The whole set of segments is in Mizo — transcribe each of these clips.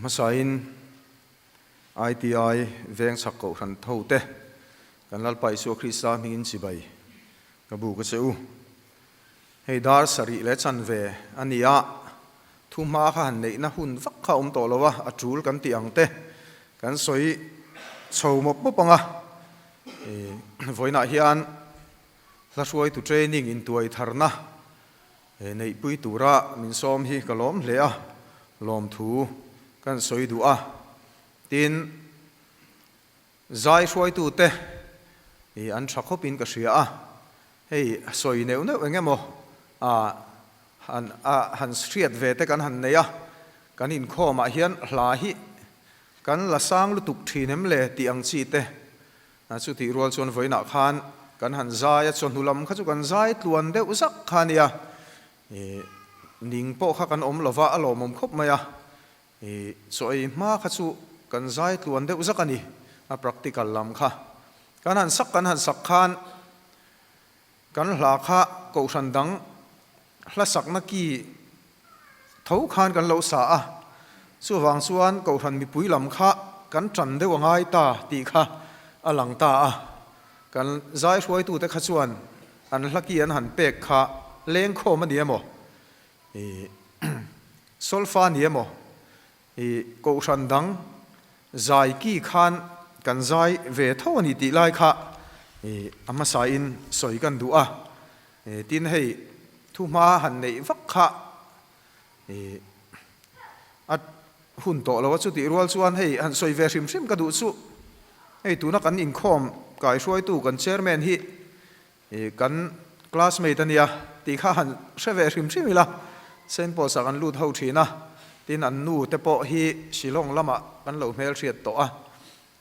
Hmasain ITI veng chhak kohhran tho te kan Lalpa Isua Krista hmingin chibai ka bu ka che u. Hei dar sarih leh chanve a ni a, thu hma kha han neihna hun vak kha a awm tawh lo a, a tul kan tih ang te kan sawi chho mawp mawp ang a. Vawiinah hian hla hruaitu training intuai tharna neihpui tura min sawm hi ka lawm hle a, lawmthu kan sawi duh a. Tin, Zai hruaitute hi an tha khawpin ka hria a, hei sawi neuh neuh eng emaw ah han ah han hriat ve te kan han nei a, kan inkhawmah hian hla hi kan la sang lutuk thin em le tih ang chi te chutih rual chuan vawiinah khan kan han zai a, chawhnu lam kha chu kan zai tluan deuh zak kha a nia, ning pawh kha kan awm lova a lawmawm khawp mai a. I chaw ei hma kha chu kan zai tluan deuh zak a ni, a practical lam kha. Kan han sak kan han sak khan kan hla kha kohhran dang hla sakna ki tho khan kan lo sa a, chuvang chuan kohhran mipui lam kha kan tan deuh a ngai ta tih kha a lang ta a. Kan zai hruaitute kha chuan an hla ki an han pek kha lengkhawm a ni emaw? I solfa ni emaw i kohhran dang zai ki khan kan zai ve tho a ni tih lai kha i a hmasa in sawi kan duh a, tin hei thuhma han neih vak kha i a hun tawh lo a, chutih rual chuan hei han sawi ve hrim hrim ka duh chu hei tuna kan inkhawm kaihruaitu kan chairman hi I kan classmate a nia tih kha han hre ve hrim hrim ila, Saint Paul's ah kan lut ho thin a, tin an nu te pawh hi Shillong lamah kan lo hmelhriat tawh a,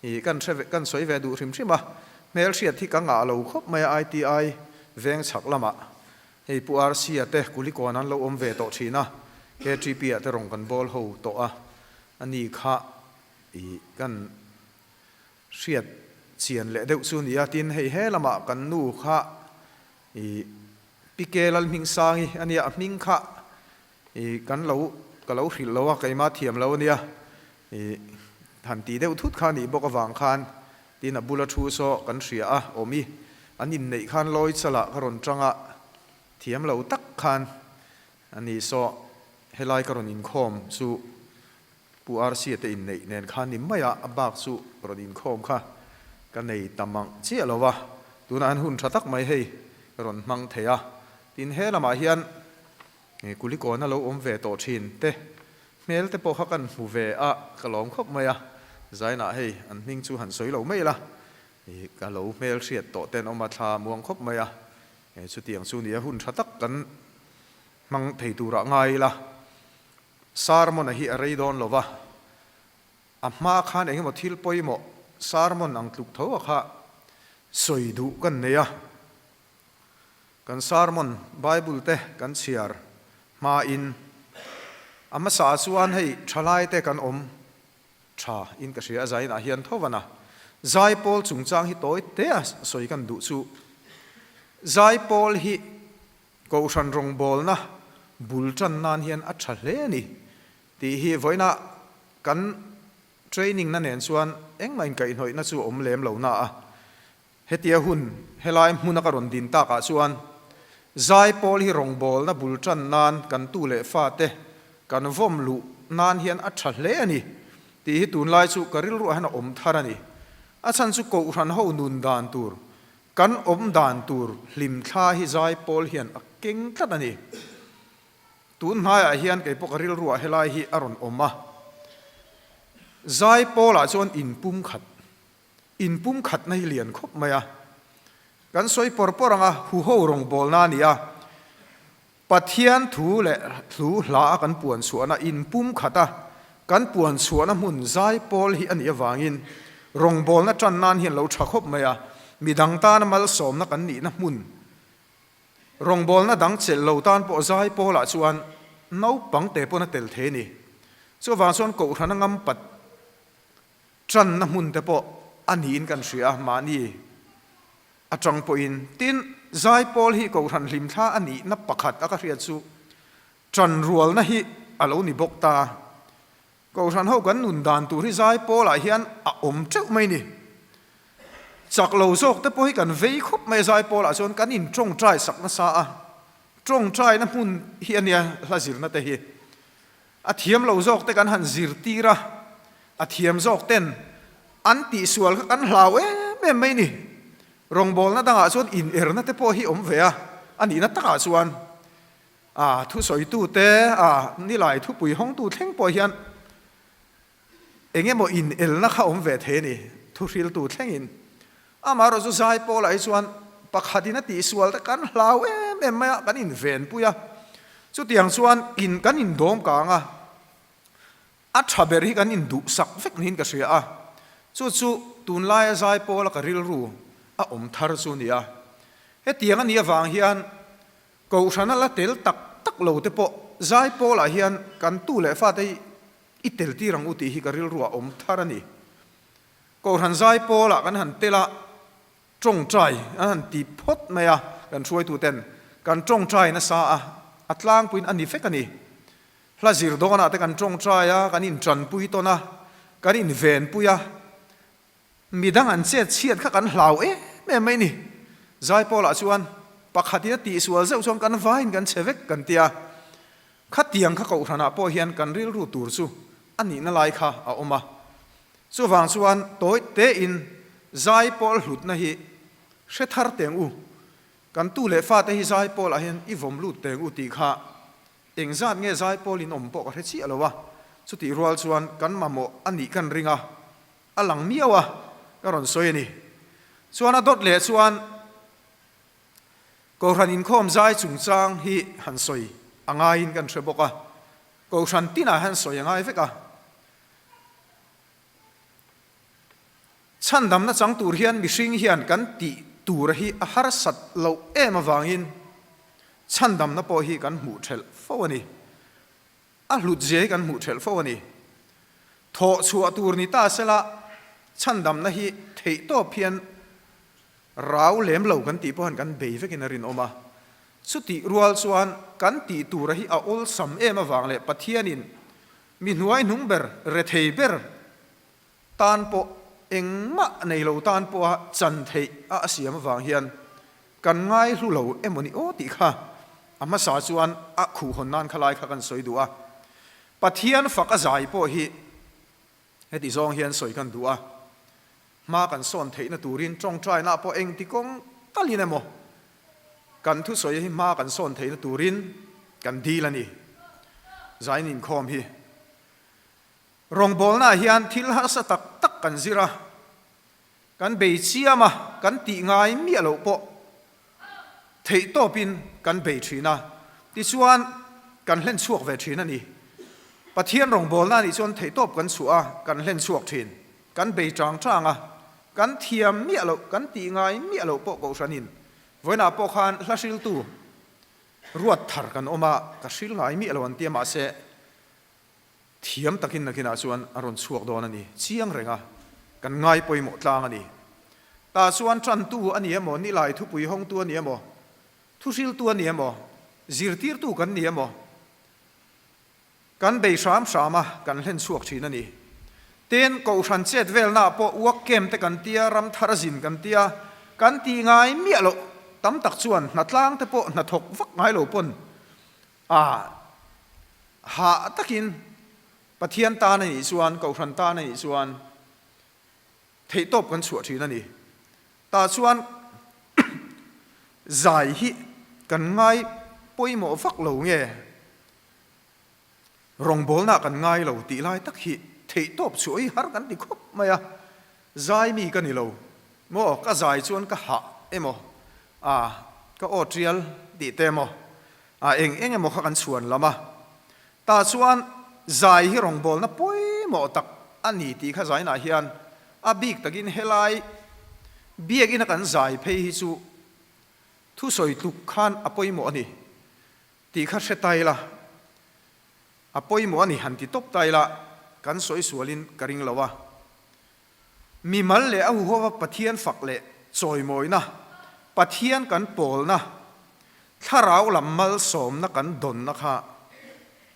i kan hre ve kan sawi ve duh hrim hrim a, hmelhriat hi ka ngah lo khawp mai a ITI veng chhak lamah hei Pu RC-a te Kulikawn an lo awm ve tawh thin a, KTP ah te rawn kan bawl ho tawh a, ani kha i kan Hriat chian leh deuh chu nia, tin hei he lamah kan nu kha i Pi Ke Lalhmingsangi a nia, a hming kha i kan lo ka lo hrilh lo a, keimah thiam lo a nia, i han tih deuh thut kha a nih bawk avang khan tin a bula thu saw kan hria a, awm i an inneih khan lawi chalah ka rawn tang a, thiam lo tak khan a ni saw helai ka rawn inkhawm chu Pu Rc-a te inneih nen khan ni mai a, a bak chu rawn inkhawm kha ka nei ta mang chiah lo va, tunah hian hun tha tak mai hei ka rawn hmang thei a, tin he lamah hian Kulikawna lo awm ve tawh thin te hmel te pawh kha kan hmu ve a, ka lawm khawp mai a, Zainah hei an hming chu han sawi lo mai ila, ka lo hmel hriat tawh ten awm a thla muang khawp mai a, chutiang chu nia hun tha tak kan hmang thei turah ngai ila. Sermon-a hi a rei dawn lo va, a hma khan eng emaw thil pawimawh sermon ang tluk tho a kha sawi duh kan nei a. Kan sermon Bible te kan chhiar hmain a hmasa chuan hei thalaite kan awm tha in ka hria a, zainah hian tho van a. Zaipawl chungchang hi tawi te a sawi kan duh chu Zaipawl hi Kohhran rawngbawlna bul tan nan hian a tha hle a ni tih hi vawiina kan training na nen chuan engmah inkaihhnawihna chu a awm lem lo na a, hetia hun helai hmuna ka rawn din takah chuan Zaipawl hi rawngbawlna bul tan nan kan tu leh fate kan vawm luh nan hian a tha hle a ni tih hi tunlai chu ka rilruah hian a awm thar a ni. A chhan chu Kohhran ho nun dan tur Kan awm dan tur hlimthla hi Zaipawl hian a keng tlat a ni. Tun hnaiah hian kei pawh ka rilruah helai hi a rawn awm a. Zaipawlah chuan inpum khat, inpum khatna hi lian khawp mai a. Kan sawi pawr pawr ang a, huho rawngbawlna a ni a. Pathian thu leh hlu hla a kan puan chhuahna inpum khat a, kan puan chhuahna hmun Zaipawl hi a nih avangin rawngbawlna tan nan hian lo tha khawp mai a, midang tana malsawmna kan nihna hmun rawngbawlna dang chelh lo tan pawh Zaipawlah chuan naupang te pawn a tel thei a ni. Chuvang chuan Kohhrana ngampat tanna hmun te pawh a niin kan hria a, mahni Atang pawhin, tin, Zaipawl hi Kohhran hlimthla a nihna pakhat a ka hriat chu tanrualna hi a lo ni bawk ta. Kohhran ho kan nun dan tur hi zai pawlah hian a awm teuh mai ni. Chak lo zawk te pawh hi kan vei khawp mai a zai pawlah chuan kan in tawngtai sak nasa a, tawngtaina hmun hi a nia hla zirna te hi. A thiam lo zawk te kan han zirtir a, a thiam zawk ten an tihsual kha kan hlau em em mai ni. Rawngbawlna dangah chuan inerna te pawh hi awm ve a, a nihna takah chuan a thusawitute, a nilai thupui hawngtu thleng pawh hian eng emaw inelna kha awm ve thei a ni, thuhriltu thlengin. Amaherawhchu chu zai pawlah hi chuan pakhatin a tihsual te kan hlau em em mai a, kan invenpui a, chutiang chuan in kan indawm kang a, a tha ber hi kan induhsak vek niin ka hria a, chu chu tunlaia zai pawla ka rilru a awm thar chu a ni a. Hetiang a nih avang hian Kohhrana la tel tak tak lo te pawh zai pawlah hian kan tu leh fate hi i tel tir ang u tih hi ka rilru ah awm thar a ni. Kohhran zai pawlah kan han tel a, tawngtai an han ti phawt mai a, kan hruaitu ten kan tawngtai nasa a, a tlangpuiin a ni vek a ni. Hla zir dawnah te kan tawngtai a, kan intanpui tawn a, kan invenpui a, Midang an chet chhiat kha kan hlau em em mai ni. Zaipawlah chuan pakhatin a tihsual zeuh chuan kan vaiin kan che vek kan ti a. Khatiang kha kohhranah pawh hian kan rilru tur chu a nihna lai kha a awm a. Chuvang chuan tawi tein Zaipawl hlutna hi hre thar teng u, kan tu leh fate hi Zaipawlah hian i vawm lut teng u tih kha engzat nge Zaipawl in awm pawh ka hre chiah lo a. Chutih rual chuan kan mamawh a nih kan ring a. A lang miau a, ka rawn sawi a ni. Chuan a dawt leh chuan Kohhran inkhawm zai chungchang hi han sawi a ngaiin kan hre bawk a, Kohhran tinah hian sawi a ngai vek a. Chhandamna chang tur hian mihring hian kan tih tur hi a harsat loh em avangin chhandamna pawh hi kan hmuh thelh fo a ni. A hlut zia hi kan hmuh thelh fo a ni. Thawh chhuah tur ni ta sela chhandamna hi theih tawp hian rau lem lo kan tih pawh hian kan bei vekin a rinawm a. Chutih rual chuan kan tih tura hi a awlsam em avang leh Pathianin mi hnuaihnung ber, rethei ber tan pawh engmah nei lo tan pawha chan theih a a siam avang hian kan ngai hlu lo emaw ni aw tih kha a hmasa chuan a khuhhawn nan kha lai kha kan sawi duh a. Pathian fak a zai pawh hi heti zawng hian sawi kan duh a, hma kan sawn theihna turin tawngtaina pawh engti kawng talin emaw kan thusawi hi hma kan sawn theihna turin kan dil a ni. Zain inkhawm hi. Rawngbawlnaah hian thil harsa tak tak kan zir a, kan bei chiam a, kan tih ngai miah loh pawh theihtawpin kan bei thin a, tichuan kan hlen chhuak ve thin a ni. Pathian rawngbawlna anih chuan theihtawp kan chhuah a, kan hlen chhuak thin. Kan bei chang chang a, kan thiam miah loh, kan tih ngai miah loh pawh kohhranin vawiinah pawh khan hla hriltu ruat thar kan awm a, ka hril ngai miah lo an ti a, mahse Thiam takin nakinah chuan a rawn chhuak dawn a ni chiang reng a, kan ngai pawimawh tlang a ni. Tah chuan tantu a ni emaw, nilai thupui hawngtu a ni emaw, thuhriltu a ni emaw, zirtirtu kan ni emaw, kan bei hram hram a, kan hlen chhuak thin a ni. Tin, Kohhran chet velnaah pawh work camp te kan tia, ram thar zin kan tia, kan tih ngai miah loh tam tak chuan hnatlang te pawh hnathawk vak ngai lo pawn A hah takin Pathian tan a nih chuan, Kohhran tan a nih chuan theihtawp kan chhuah thin a ni. Tah chuan zai hi kan ngai pawimawh vak lo nge rawngbawlna kan ngai lo tih lai tak hi theihtawp chhuah hi har kan ti khawp mai a, zai mi ka ni lo maw, ka zai chuan ka hah emaw, a ka aw tial tih te emaw A eng eng emaw kha kan chhuan lam a, tah chuan zai hi rawngbawlna pawimawh tak a ni tih kha zainah hian a bik takin helai biakina kan zai phei hi chu thusawi tluk khan a pawimawh a ni tih kha hre ta ila, a pawimawh a ni han ti tawp ta ila kan sawi sualin ka ring lo a. Mimal leh a huhova Pathian fak leh chawimawina, Pathian kan pawlna, thlarau lam malsawmna kan dawnna kha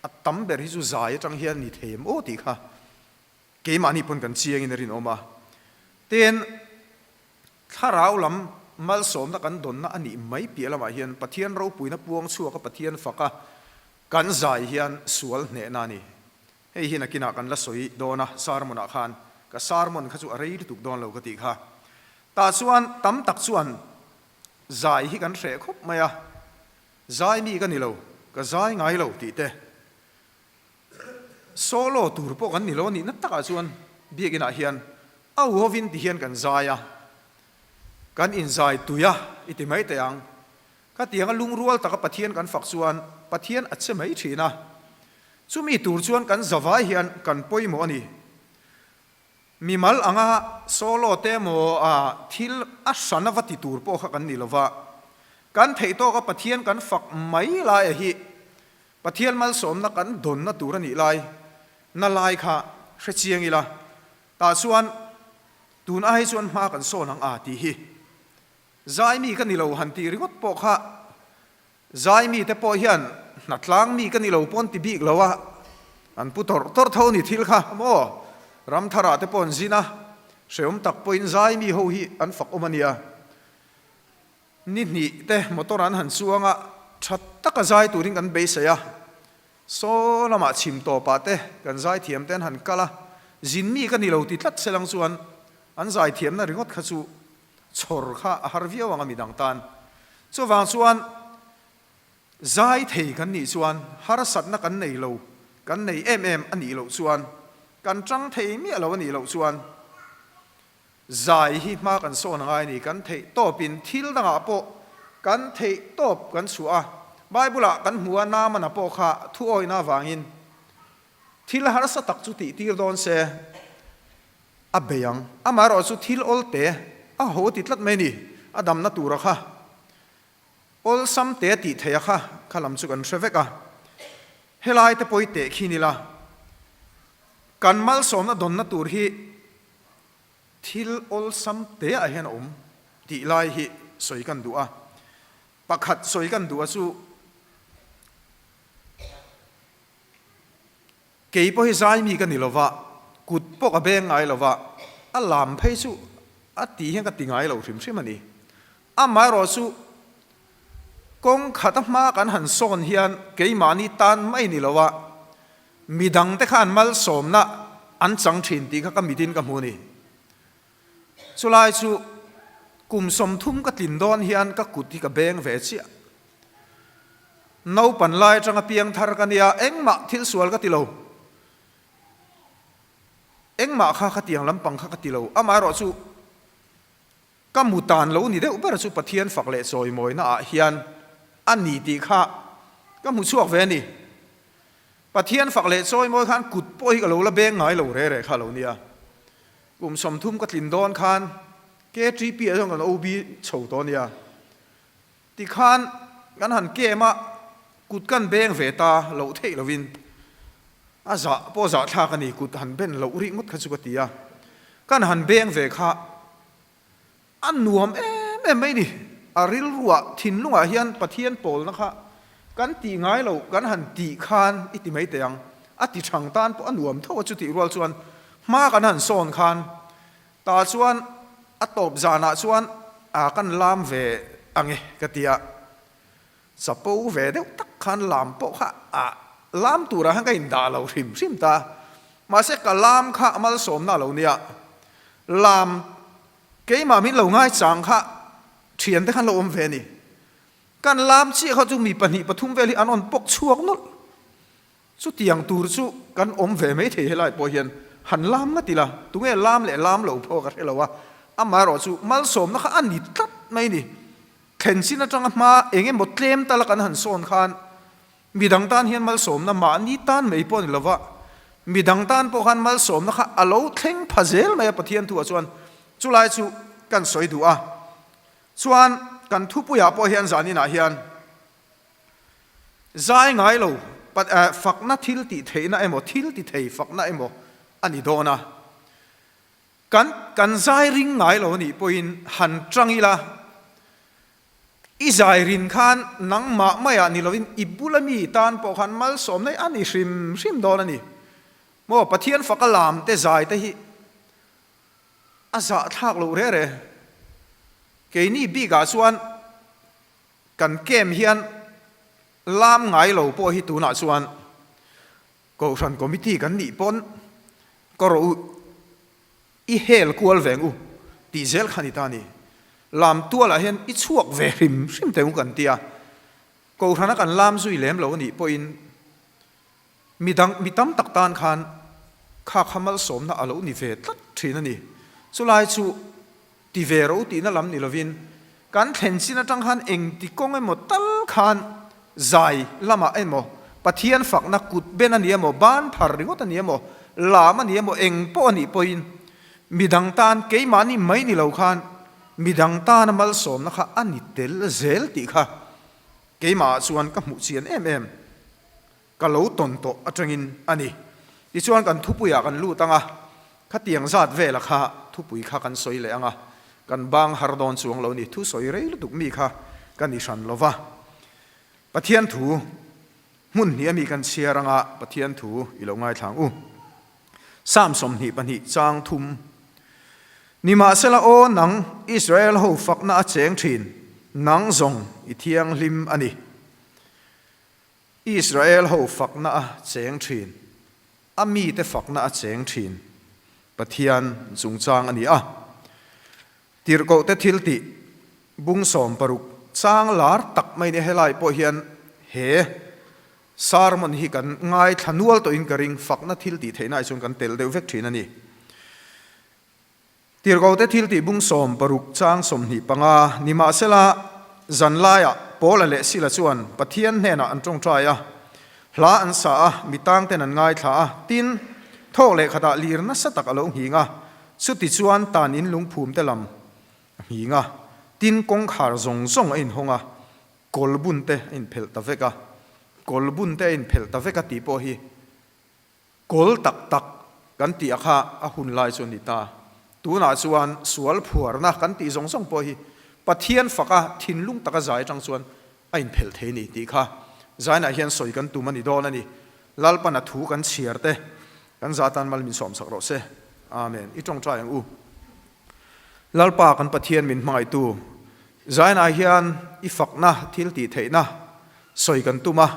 a tam ber hi chu zai atang hian ni thei em aw tih kha. Keimahni pawn kan chiangin a rinawm a. Tin, thlarau lam malsawmna kan dawnna a nih mai piah lamah hian Pathian ropuina puang chhuaka Pathian faka kan zai hian sual hnehna a ni. Hei hi nakinah kan la sawi dawn a, sermon ah khan ka sermon kha chu a rei lutuk dawn lo ka tih kha. Tah chuan tam tak chuan zai hi kan hreh khawp mai a, zai mi ka ni lo, ka zai ngai lo tih te. Solo tur pawh kan ni lo a nihna takah chuan biakin ah hian a uhovin ti hian kan zai a, kan inzai tui a i ti mai teh ang. Khatianga lungrual taka Pathian kan fak chuan Pathian a che mai thin a, chumi tur chuan kan zavai hian kan pawimawh a ni. Mimal anga solo te emaw a thil a hran ava ti tur pawh kha kan ni lova, kan theih tawka Pathian kan fak mai laia hi Pathian malsawmna kan dawnna tur a nih lai na lai kha hre chiang ila, tah chuan tun ai chuan hma kan sawn ang a tih hi Zai mi ka ni lo han tih ringawt pawh kha zai mi te pawh hian hnatlang mi ka ni lo pawn ti bik lo a, an pu tawrh tawrh tho ni thil kha maw? Ramthar ah te pawh an zin a, hreawm tak pawhin zai mi ho hi an fak awm a nia. Ni hnih te motor an han chuang a, tha taka zai turin kan beisei a, saw lamah chhim tawpah te kan zaithiam te an han kal a, zin mi ka ni lo ti tlat selang chuan an zaithiamna ringawt kha chu chhawr kha a har viau ang a midang tan. Chuvang chuan zai thei kan nih chuan harsatna kan nei lo, kan nei em em a nih loh chuan, kan tang thei miah lo a nih loh chuan zai hi hma kan sawn a ngai a ni. Kan theih tawpin thil dangah pawh kan theih tawp kan chhuah a, Bible-ah kan hmu a Naamana pawh kha thuawihna avangin thil harsa tak chu tihtir dawn se, A bei ang. Amaherawh chu thil awlte a ho ti tlat mai a ni. A damna tura kha awlsam te tih theih a kha kha lam chu kan hre vek a. Helai te pawi teh khin ila kan malsawmna dawnna tur hi thil awlsam te ah hian a awm tih lai hi sawi kan duh a. Pakhat sawi kan duh a chu. Kei pawh hi zai mi ka ni lo va, kut pawh ka beng ngai lo va, a lam phei chu a tih hian ka ti ngai lo hrim hrim a ni. Amaherawh chu kawng khat a hma kan han sawn hian keimahni tan mai ni lo va, midang te khan malsawmna an chang thin tih kha ka mitin ka hmu a ni. Chulai chu kum 30 ka tlin dawn hian ka kut hi ka beng ve chiah. Naupan lai atanga piang thar ka nia, engmah thil sual ka ti lo. Engmah kha khatiang lampang kha ka ti lo. Amaherawh chu ka mu tan lo ni deuh ber chu Pathian fak leh chawimawina ah hian a ni tih kha ka hmu chhuak ve a ni. Pathian fak leh chawimawi khan kut pawh hi ka lo la beng ngai lo re re kha lo nia. Kum 30 ka tlin dawn khan KTP ah chuan kan OB chho tawh a nia. Tikhan kan han kem a, kut kan beng ve ta loh theih lovin a zah pawh zah thlak a ni, kut han ben loh rih ngawt kha chu ka ti a. Kan han beng ve kha a nuam em em mai ni. A rilruah thinlungah hian Pathian pawlna kha kan tih ngai lo, kan han tih khan i ti mai teh ang. A ti thang tan pawh a nuam tho a, chutih rual chuan hma kan han sawn khan Tah chuan a tawp zanah chuan a kan lam ve ang e ka ti a, chapo ve deuh tak khan lam pawh kha a lam turah khan ka indah lo hrim hrim ta. Mahse ka lam kha a malsawmna a lo nia, lam keimah min lo ngaichang kha thiante khan lo awm ve a ni. Kan lam chiah kha chu mi pahnih pathum vel hi an rawn pawk chhuak nawlh. Chutiang tur chu kan awm ve mai thei helai pawh hian han lam ngat ila, tunge lam leh lam lo pawh ka hre lo a, amaherawh chu malsawmna kha a ni tlat mai ni. Thlen chin atanga hma eng emaw tlem tala kan han sawn khan midang tan hian malsawmna mahni tan mai pawh a ni lova, midang tan pawh khan malsawmna kha a lo thleng pha zel mai a Pathian thuah chuan chulai chu kan sawi duh a. Chuan kan thupuiah pawh hian zaninah hian. Zai ngai lo, fakna thil tih theihna emaw, thil ti thei fakna emaw a ni dawn a. Kan kan zai ring ngai lo anih pawhin han tang ila, i zai rin khan nangmah maiah ni lovin i bula mi tan pawh khan malsawmna hi a ni hrim hrim dawn a ni. Maw Pathian faka lam te zai te hi a zahthlak loh reh reh. Keini bikah chuan kan camp hian lam ngai lo pawh hi tunah chuan Kohhran committee kan nih pawn ka rawh u i hel kual veng u tih zel kha ni ta ni. Lam tualah hian i chhuak ve hrim hrim teh u kan tia. Kohhrana kan lam zui lem lo anih pawhin mi dang mi tam tak tan khan kha kha malsawmna a lo ni ve tlat thin a ni. Chulai chu Ti ve ro tihna lam ni lovin, kan thlen chin atang khan engti kawng emaw tal khan zai lamah emaw, Pathian fakna kut ben a ni emaw, ban phar ringawt a ni emaw, lam a ni emaw, eng pawh a nih pawhin midang tan keimahni mai ni lo khan midang tana malsawmna kha a ni tel zel tih kha keimahah chuan ka hmuh chian em em. Ka lo tawn tawh atangin a ni. Tichuan kan thupuiah kan lut ang a, khatiang zat vela kha thupui kha kan sawi leh ang a, kan bang har dawn chuang lo ni. Thu sawi rei lutuk mi kha ka ni hran lo va. Pathian thu hmun hnih a mi kan chhiar ang a, Pathian thu i lo ngaithla ang u. Psalm 22 chang thum, Nimahsela aw nang Israel ho fakna a cheng thin, nang zawng i thianghlim a ni. Israel ho fakna a cheng thin, a mite fakna a cheng thin Pathian chungchang a ni a. Tirhkohte thiltih bung 60 chang lar tak mai nia helai pawh hian he sermon hi kan ngaithla nual tawhin ka ring, fakna thiltih theihna ah chuan kan tel deuh vek thin a ni. Tirhkohte thiltih bung 60 chang 25, Nimahsela, zan laiah Paula leh Sila chuan Pathian hnenah an tawngtai a, hla an sa a, mi tangten an ngaithla a, tin, thawk leh khatah lir nasa tak a lo nghing a, chuti chuan tan in lungphumte lam a nghing a, tin, kawngkhar zawng zawng a inhawng a, kawl bunte a inphelh ta vek a, kawl bunte a inphelh ta vek a tih pawh hi Kawl tak tak kan tih a kha a hun lai chu a ni ta. Tunah chuan sual phuarna kan tih zawng zawng pawh hi Pathian faka thinlung taka zai atang chuan a inphelh thei ni tih kha zainah hian sawi kan tum a ni dawn a ni. Lalpan a thu kan chhiar te kan za tan mal min sawmsak rawh se. Amen. I tawngtai ang u. Lalpa kan Pathian min hmangaihtu zainah hian i fakna thil tih theihna Sawi kan tum a,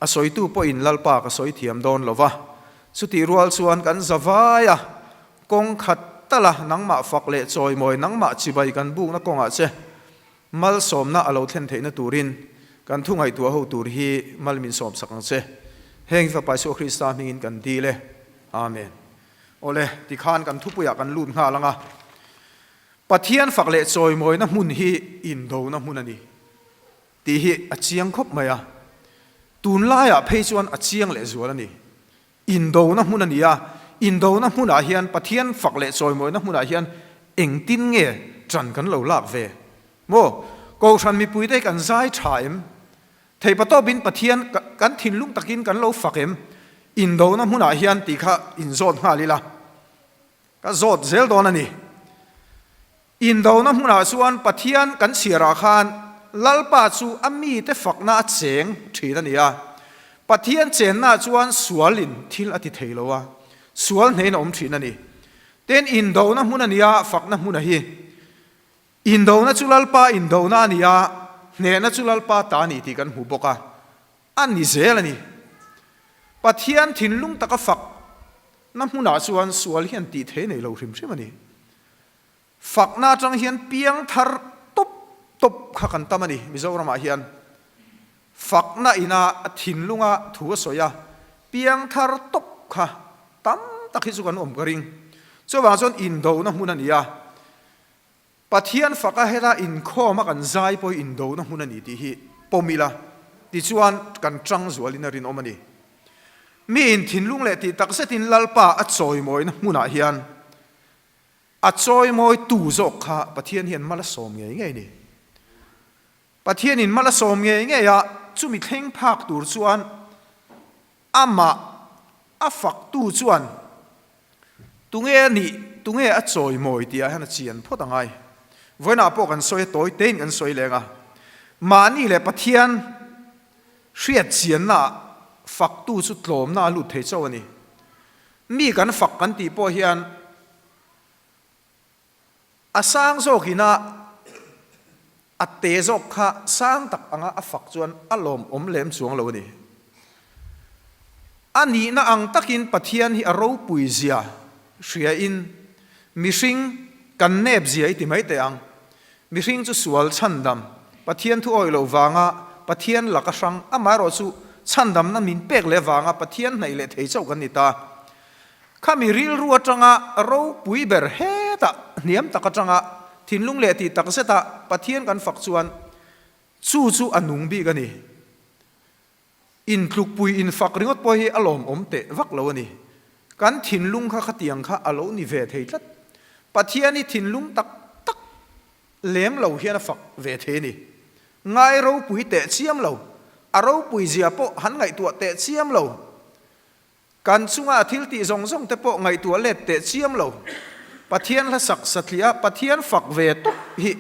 a sawitu pawhin Lalpa ka sawi thiam dawn lo va, chutih rual chuan kan za vai a, kawng khat tala nangmah fak leh chawimawi nangmah chibai kan bukna kawngah che malsawmna a lo thlen theihna turin kan thu ngaihtuah ho tur hi mal min sawmsak ang che. Heng hi Fapa Isua Krista hmingin kan dil e. Amen. Awle, tikhan kan thupuiah kan lut nghal ang a, Pathian fak leh chawimawina hmun hi indona hmun a ni. Tih hi a chiang khawp mai a, tunlaiah phei chuan a chiang lehzual a ni. Indona hmun a ni a, indona hmunah hian Pathian fak leh chawimawina hmunah hian engtin nge ṭan kan lo lak ve? Maw? Kohhran mipuite hi kan zai ṭha em? Theihpatawpin Pathian kan thinlung takin kan lo fak em? Indona hmunah hian tih kha inzawt nghal ila, ka zawt zel dawn a ni. Indona hmunah chuan Pathian kan chhiarah khan Lalpa chu a mite fakna a cheng thin a ni a. Pathian chennaah chuan sualin thil a ti thei lo a, sual hnein a awm thin a ni. Tin, indona hmun a ni a, fakna hmun a hi. Indona chu Lalpa indona a ni a, hnehna chu Lalpa ta a ni tih kan hmu bawk a, a ni zel a ni. Pathian thinlung taka fakna hmunah chuan sual hian tih thei nei lo hrim hrim a ni. Fakna atang hian piang thar tawp tawp kha kan tam a ni Mizoramah hian. Fakna ina a thinlunga thu a sawi a, piang thar tawp kha tam tak hi chu kan awm ka ring. Chuvang chuan indona hmun a ni a, Pathian faka heta inkhawm a kan zai pawh hi indona hmun a ni tih hi pawm ila, tichuan kan tang zualin a rinawm a ni. Miin thinlung leh tih takzetin Lalpa a chawimawina hmunah hian A chawimawi tu zawk kha Pathian hian mal a sawm ngei ngei ni. Pathianin mal a sawm ngei ngei a, chumi thleng phak tur chuan amah a faktu chuan tunge a nih, tunge a chawimawi tih ah hian a chian phawt a ngai. Vawiinah pawh kan sawi a, tawi tein kan sawi leng a, mahni leh Pathian hriat chianna ah faktu chu tlawmna a lut thei chauh a ni. Mi kan fak kan tih pawh hian a sang zawkin a a te zawk kha sang tak anga a fak chuan a lawmawm lem chuang lo a ni. A nihna ang takin Pathian hi a ropui zia hriain mihring kan nep zia i ti mai teh ang. Mihring chu sual chhandam, Pathian thu awih loh vanga Pathian laka hrang, amaherawh chu chhandamna min pek leh vanga Pathian hnaih leh thei chauh kan ni ta. Khami rilru atanga ropui ber hetah hniam tak atanga thinlung leh tih tak zeta Pathian kan fak chuan chu chu a nung bik a ni. Intlukpui infak ringawt pawh hi a lawmawm teh vak lo a ni. Kan thinlung kha khatiang kha a lo ni ve thei tlat. Pathian hi thinlung tak tak lem lo hian a fak ve thei a ni. Ngai ropui teh chiam lo, a ropui zia pawh han ngaihtuah teh chiam lo. Kan chunga a thil tih zawng zawng te pawh ngaihtuah let teh chiam lo. Pathian hla sak satliah Pathian fak ve tawp hi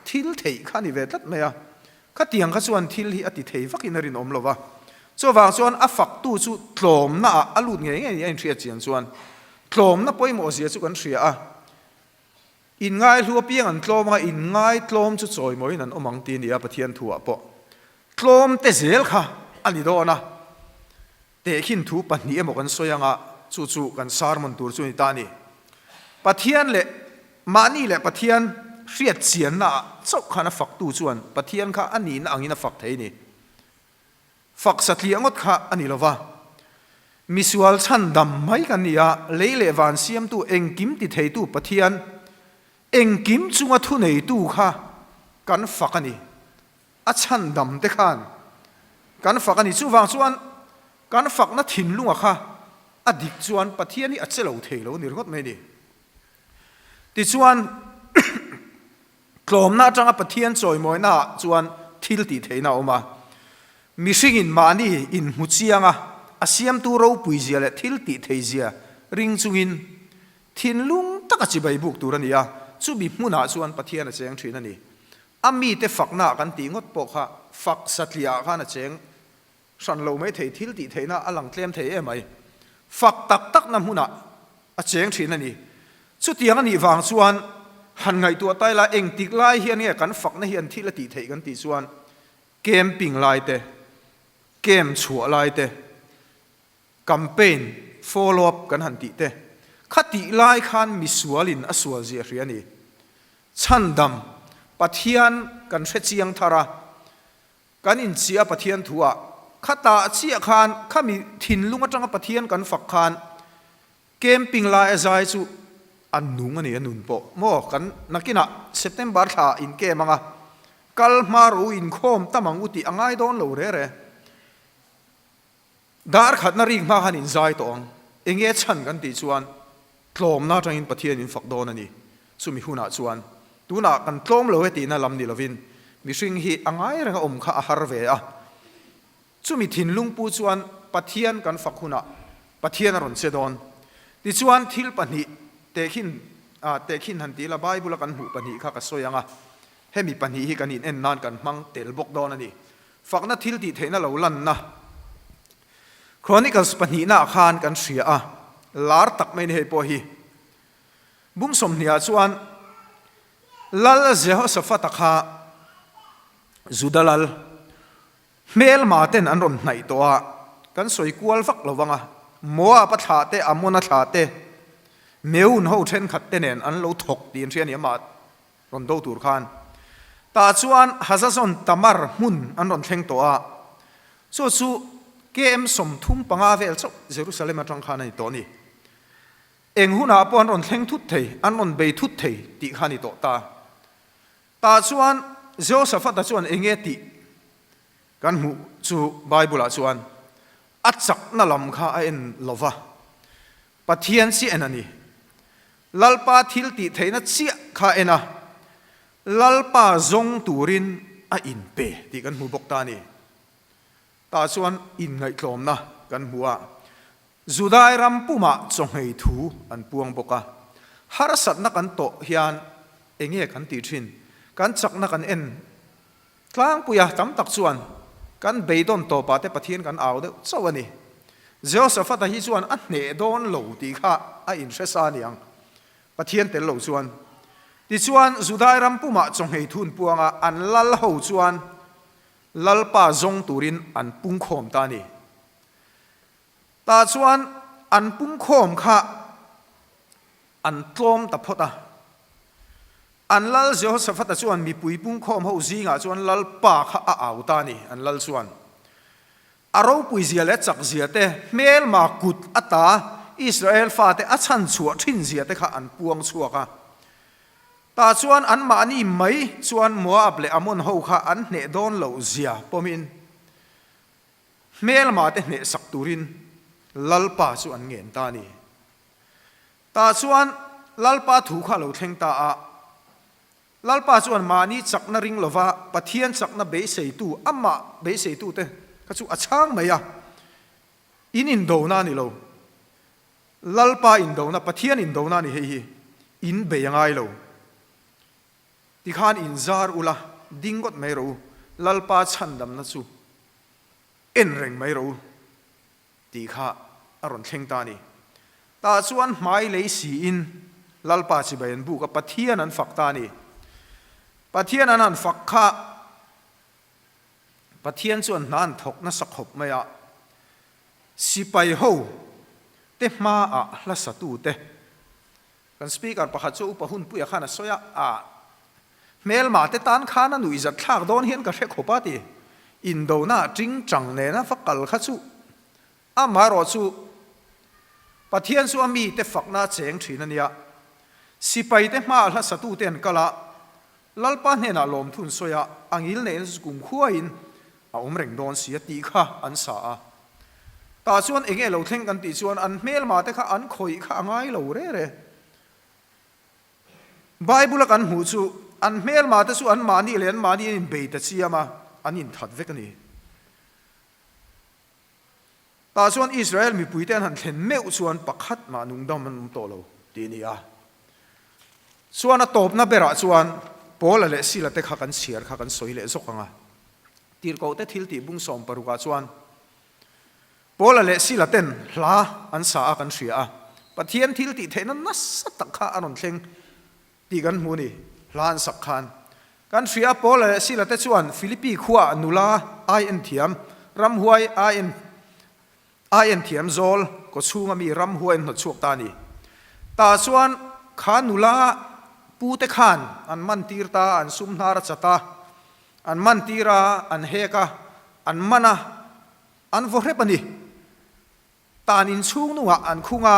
thil theih kha a ni ve tlat mai a. Khatiang kha chuan thil hi a ti thei vakin a rinawm lo va. Chuvang chuan a faktu chu tlawmna ah a lut ngei ngei ni a inhriat chian chuan tlawmna pawimawh zia chu kan hria a. Inngaihlu apiang an tlawm anga inngaitlawm chu chawimawiin an awm ang ti a ni a Pathian thu ah pawh tlawm te zel kha a ni dawn a. Tehkhin thu pahnih emaw kan sawi anga chu chu kan sermon tur chu a ni ta a ni. Pathian leh mahni leh Pathian hriat chianna ah chauh khan a faktu chuan Pathian kha a nihna angin a fak thei a ni. Fak satliah ngawt kha a ni lova. Misual chhandam mai kan ni a, lei leh van siamtu engkim ti theitu Pathian engkim chunga thuneitu kha kan fak a ni. A chhandam te khan kan fak a ni. Chuvang chuan kan fakna thinlunga kha a dik chuan Pathian hi a che lo thei lo a ni ringawt mai a ni. Tichuan tlawmna atanga Pathian chawimawina ah chuan thil tih theihna a awm a. Mihringin mahni inhmu chianga a siamtu ropui zia leh thil tih thei zia ring chungin thinlung taka chibai buk tur a ni a, chumi hmunah chuan Pathian a cheng thin a ni. A mite fakna kan tih ngawt pawh kha fak satliah khan a cheng hran lo mai thei, thil tih theihna a lang tlem thei em ai. Fak tak takna hmunah a cheng thin a ni. Chutiang a nih vang chuan han ngaihtuah tai la engtik lai hian nge kan fakna hian thil a tih theih kan tih chuan camping lai te, camp chhuah lai te, Campaign follow up kan han tih te, kha tih lai khan misualin a sual zia hria a ni. Chhandam, Pathian kan hre chiang thar a, kan inchhia Pathian thu ah, kha tah chiah khan khami thinlung atanga Pathian kan fak khan camping lai a zai chu a nung a ni, a nun pawh maw kan nakinah September thla in camp anga kal hma rawh u inkhawm tam ang u tih a ngai dawn lo re re. Dar khatna rik hma khan in zai tawh ang. Enge chhan kan tih chuan tlawmna atangin Pathian in fak dawn a ni. Chumi hunah chuan tunah kan tlawm lo e tihna lam ni lovin mihring hi a ngai renga awm kha a har ve a. Chumi thinlung pu chuan Pathian kan fak hunah Pathian a rawn che dawn. Tichuan thil pahnih tehkhin tehkhin han ti ila Bible a kan hmuh pahnih kha ka sawi ang a. Hemi pahnih hi kan in en nan kan hmang tel bawk dawn a ni. Fakna thil tih theihna lo lanna Chronicles pahnihnaah khan kan hria a, lar tak mai ni hei pawh hi. Bung sawmhniah chuan Lal Jehoshaphat-a kha Juda lal hmelma ten an rawn hnaih tawh a, kan sawi kual vak lo vang a, Moab-a thlah te, Ammon-a thlah te, Meun ho thenkhat te nen an lo thawk tih an hria a ni, amah Rawn do tur khan. Tah chuan Hazazon Tamar hmun an rawn thleng tawh a, chu chu KM 35 vel chauh Jerusalem atang khan a ni tawh a ni. Eng hunah pawh an rawn thleng thut thei, an rawn bei thut thei tih kha a ni tawh ta. Tah chuan Jehoshaphat-a chuan eng nge tih kan hmuh chu Bible-ah chuan a chakna lam kha a en lo va, Pathian chiah en a ni. Lalpa thil tih theihna chiah kha en a, Lalpa zawng turin a inpe tih kan hmu bawk ta a ni. Tah chuan inngaihtlawmna kan hmu a, Judai ram pumah chawhmei thu an puang bawk a. Harsatna kan tawh hian enge kan tih thin? Kan chakna kan en Tlangpuia tam tak chuan kan beidawn tawpah te Pathian kan au deuh chauh a ni. Jehoshaphat-a hi chuan a hneh dawn lo tih kha a inhre sa a niang, Pathian tel lo chuan. Tichuan, Judai ram pumah chawnghei thun puanga an lal ho chuan Lalpa zawng turin an pungkhawm ta a ni. Tah chuan an pungkhawm kha an tlawm ta phawt a. An lal Jehoshaphat-a chuan mipui pungkhawm ho zingah chuan Lalpa kha a au ta a ni, an lal chuan. A ropuizia leh chakzia te, hmelma kut ata Israel fate a chhanchhuah thinzia te kha an puang chhuak a. Tah chuan anmahni mai chuan Moab leh Ammon ho kha an hneh dawn loh zia pawmin hmelma te hnehsak turin Lalpa chu an ngen ta a ni. Tah chuan Lalpa thu kha a lo thleng ta a. Lalpa chuan mahni chakna ring lova Pathian chakna beiseitu, amah beiseitute kha chu a chhang mai a. In indona a ni lo. Lalpa indona, Pathian indona a ni hei hi. In bei a ngai lo. Tikhan in zar ula, ding ngawt mai rawh u. Lalpa chhandamna chu en reng mai rawh u. Tih kha a rawn thleng ta a ni. Tah chuan hmai lei siin Lalpa chibai an buk a, Pathian an fak ta a ni. Pathian an han fak kha Pathian chuan hna an thawk nasa khawp mai a, sipai ho te hmaah hla satute Kan speaker pakhat chu upa hunpuia khan a sawi a, a hmelma te tan khan a nuihzat thlak dawn hian ka hre khawp a ti. Indona ting tang nena va kal kha chu amaherawh chu Pathian chu a mite fakna a cheng thin a nia. Sipai te hmaah hla satute an kal a, Lalpa hnenah lawmthu an sawi a, a ngil neihna chu kumkhuain a awm reng dawn si a tih kha an sa a. Tah chuan enge lo thleng kan tih chuan an hmelma te kha an khawih kha a ngai lo re re. Bible a kan hmuh chu an hmelma te chu an mahni leh an mahni an inbei ta chiam a, an inthat vek a ni. Tah chuan Israel mipuite an han thlen meuh chuan pakhat mah nungdam an awm tawh lo tih a ni a. Chuan a tawpna berah chuan Paula leh Sila te kha kan chhiar kha kan sawi leh zawk ang a. Tirhkohte thiltih bung 16 ah chuan Paula leh Sila ten hla an sa a kan hria a, Pathian thiltih theihna nasa tak kha a rawn thleng tih kan hmu a ni. Hla an sak khan kan hria a, Paula leh Sila te chuan Philippi khuaah nula ai en thiam, ramhuai ai en ai en thiam zawl kawchhunga mi ramhuai an hnawt chhuak ta a ni. Tah chuan kha nula pute khan an man tir ta a, an sum hnar a chat a, An man tir a, an hek a, an man a, an vaw hrep a ni. Tan inchhung nungah an khung a,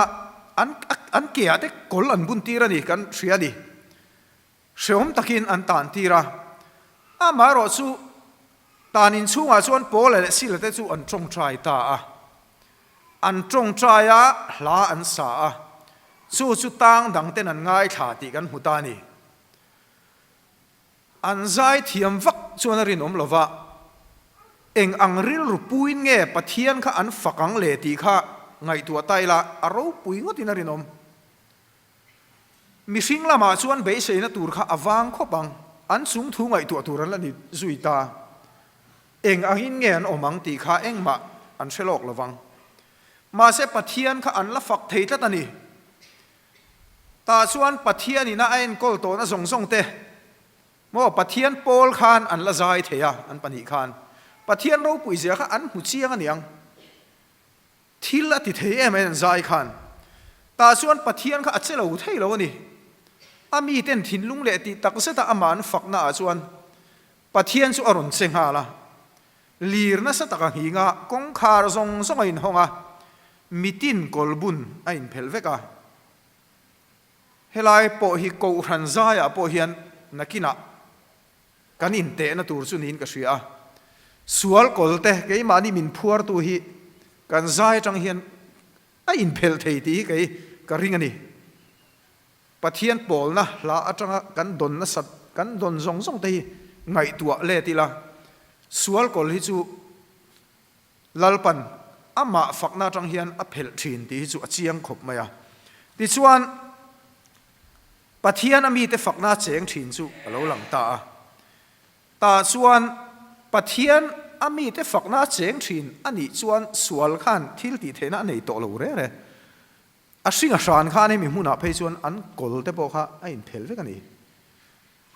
an an ke ah te kawl an bun tir a ni kan hria a ni. Hrehawm takin an tan tir a. Amaherawh chu tan inchhungah chuan Paula leh Sila te chu an tawngtai ta a. An tawngtai a, hla an sa a. Chu chu tang dang ten an ngaithla tih kan hmu ta a ni. An zai thiam vak chuan a rinawm lo va, eng ang rilru puin nge Pathian kha an fak ang le tih kha ngaihtuah ta ila a ropui ngawtin a rinawm. Mihring lamah chuan beiseina tur kha a vang khawp ang, an chung thu ngaihtuah tur an la ni zui ta. Eng angin nge an awm ang tih kha engmah an hre lawk lo vang. Mahse Pathian kha an la fak thei tlat a ni. Tah chuan Pathian ina a enkawl tawhna zawng zawng te maw Pathian pawl khan an la zai thei a, an pahnih khan Pathian ropui zia kha an hmu chiang a niang. Thil a ti thei em an zai khan. Tah chuan Pathian kha a che lo thei lo a ni. A miten thinlung leh tih tak zeta amah an fakna ah chuan Pathian chu a rawn che nghal a. Lir nasa tak a nghing a, kawngkhar zawng zawng a inhawng a, mitin kawlbun a inphelh vek a. Helai pawh hi Kohhran zaiah pawh hian nakinah kan intehna tur chu niin ka hria a. Sual kawlte keimahni min phuartu hi kan zai atang hian a inphelh thei tih hi kei ka ring a ni. Pathian pawlna hla atanga kan dawn nasat, kan dawn zawng zawng te hi ngaihtuah let ila, sual kawl hi chu Lalpan amah fakna atang hian a phelh thin tih hi chu a chiang khawp mai a. Tichuan, Pathian a mite fakna a cheng thin chu a lo lang ta a. Tah chuan Pathian. a mite fakna a cheng thin a nih chuan sual khan thil tih theihna a nei tawh lo reng reng. A hring a hran khan hemi hmunah phei chuan an kawl te pawh kha a inphel vek a ni.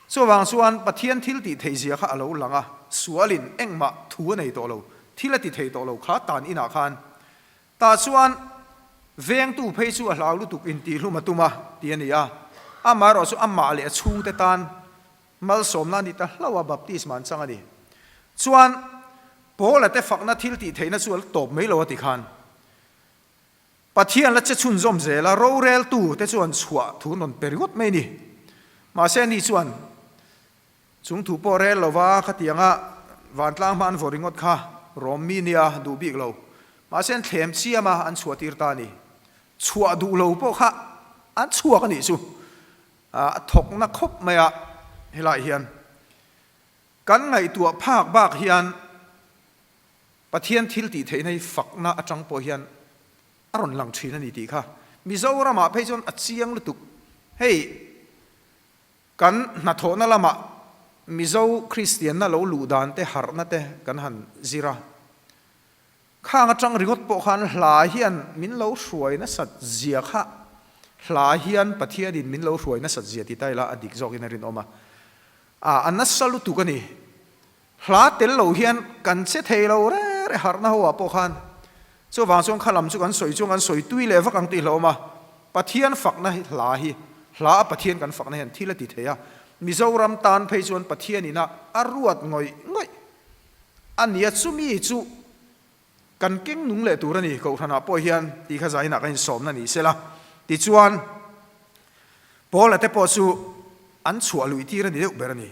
Chuvang chuan Pathian thil tih theih zia kha a lo lang a, sualin engmah thu a nei tawh lo, thil a ti thei tawh lo kha tan inah khan. Tah chuan vengtu phei chu a hlau lutuk intihhlum a tum a ti a ni a, amaherawh chu amah leh a chhungte tan malsawmna a ni ta hlauh a, baptisma an chang a ni. Chuan Paula te fakna thil tih theihna chu a la tawp mai lo a ti khan. Pathian la che chhunzawm zel a, roreltu te chuan chhuah thu rawn pe ringawt mai a ni. Mahse ani chuan chung thu pawh rel lova khatianga vantlang hma an vaw ringawt kha rawm mi nia duh bik lo. Mahse an thlem chiam a, an chhuah tir ta a ni. Chhuah duh lo pawh kha an chhuak a nih chu. A thawkna khawp mai a helaiah hian kan ngaihtuah phak bak hian Pathian thil tih theihna hi fakna atang pawh hian a rawn lang thin a ni tih kha Mizoramah phei chuan a chiang lutuk. Hei kan hnathawhna lamah Mizo Kristianna lo luh dan te harhna te kan han zir a, khang atang ringawt pawh khan hla hian min lo hruai nasat zia kha hla hian Pathianin min lo hruai nasat zia ti ta ila a dik zawkin a rinawm a, a nasa lutuk a ni. Hla tel lo hian kan che thei lo reng reng harhna ho ah pawh khan chuvang chuan kha lam chu kan sawi chuan kan sawi tui leh vak ang tih hlauhawm a, Pathian fakna hi hla hi hla a Pathian kan fakna hian thil a ti thei a, Mizoram tan phei chuan Pathian ina a ruat ngawih ngawih a nia chumi chu kan keng nung leh tur a ni Kohhranah pawh hian tih kha zainah kan insawmna ni sela tichuan Paula te pawh chu an chhuah luih tir a ni deuh ber a ni.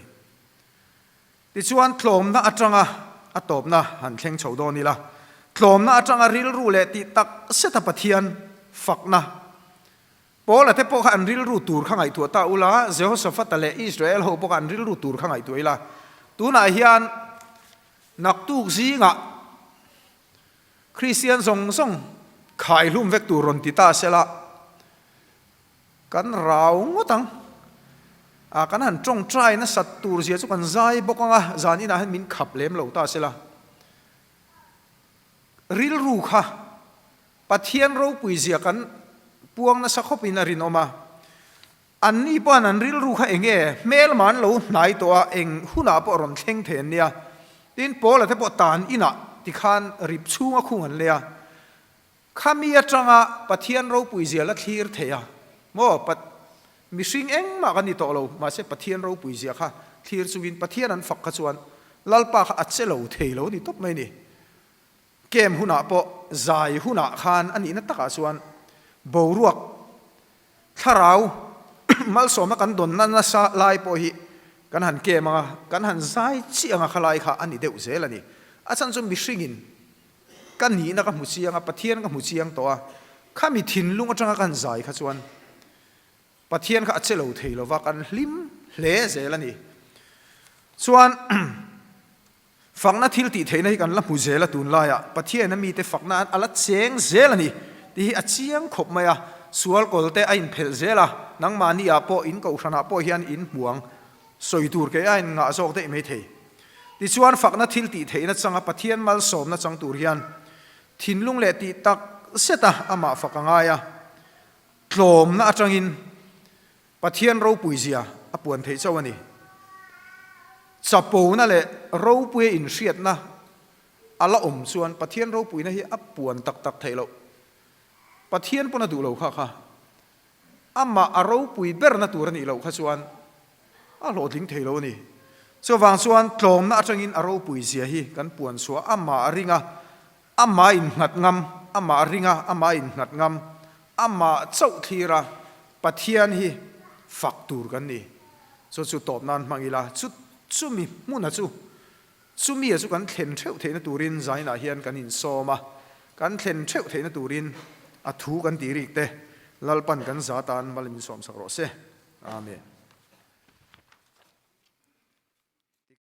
Tichuan, tlawmna atanga a tawpna han thleng chho dawn ila, tlawmna atanga rilru leh tih tak seta Pathian fakna Paula te pawh kha an rilru tur kha ngaihtuah ta ula, Jehoshaphat-a leh Israel ho pawh kha an rilru tur kha ngaihtuah ila. Tunah hian naktuk zingah Kristian zawng zawng khaihlum vek tur rawn ti ta sela, Kan rau ngawt ang. A, kan han tawngtai nasat tur zia chu kan zai bawk ang a, zan inah hian min khap lem lo ta sela. Rilru kha Pathian ropui zia kan puang nasa khawpin a rinawm a. Anni pawhan an rilru kha eng nge hmelma an lo hnai tawh a, eng hunah pawh rawn thleng thei an nia. Tin, Paula te pawh tan inah tikhan rip chhunga khung an lei a. Khami atanga Pathian ropui zia la thlir thei a maw? Pat mihring engmah kan ni tawh lo, mahse Pathian ropui zia kha thlir chungin Pathian an fak kha chuan Lalpa kha a che lo thei lo ni tawp mai ni. Camp hunah pawh zai hunah khan a nihna takah chuan boruak thlarau malsawmna kan dawnna nasa lai pawh hi kan han camp anga kan han zai chiah anga khalai kha a ni deuh zel a ni. A chhan chu mihringin Ka nihna ka hmu chiang a, Pathian ka hmu chiang tawh a, khami thinlung atanga ka han zai kha chuan Pathian kha a che lo thei lova, kan hlim hle zel a ni. Chuan fakna thil tih theihna hi kan la hmu zel a tunlaiah, Pathian a mite fakna a la cheng zel a ni tih hi a chiang khawp mai a, sual kawl te a inphelh zel a, nangmahni ah pawh in kohhranah pawh hian in hmu ang. Sawi tur kei a in ngah zawk daih mai thei. Tichuan fakna thil tih theihna changa Pathian malsawmna chang tur hian thinlung leh tih tak zet a amah fak a ngai a, tlawmna atangin Pathian ropui zia a puan theih chauh a ni. Chapona leh ropuia inhriatna a la awm chuan Pathian ropuina hi a puan tak tak theih loh. Pathian pawn a duh lo kha kha. Amah a ropui berna tur a nih loh kha chuan a hlawhtling thei lo a ni. Chuvang chuan tlawmna atangin a ropui zia hi kan puan chhuah amah a ring a, amah innghat ngam, amah a ring a, amah innghat ngam, amah chauh thlir a Pathian hi fak tur kan ni. Chu chu tawp nan hmang ila, chu chumi hmuna chu Chumia chu kan thlen theuh theihna turin zainah hian kan insawm a, kan thlen theuh theihna turin a thu kan tih rik te Lalpan kan za tan mal min sawmsak rawh se. Amen.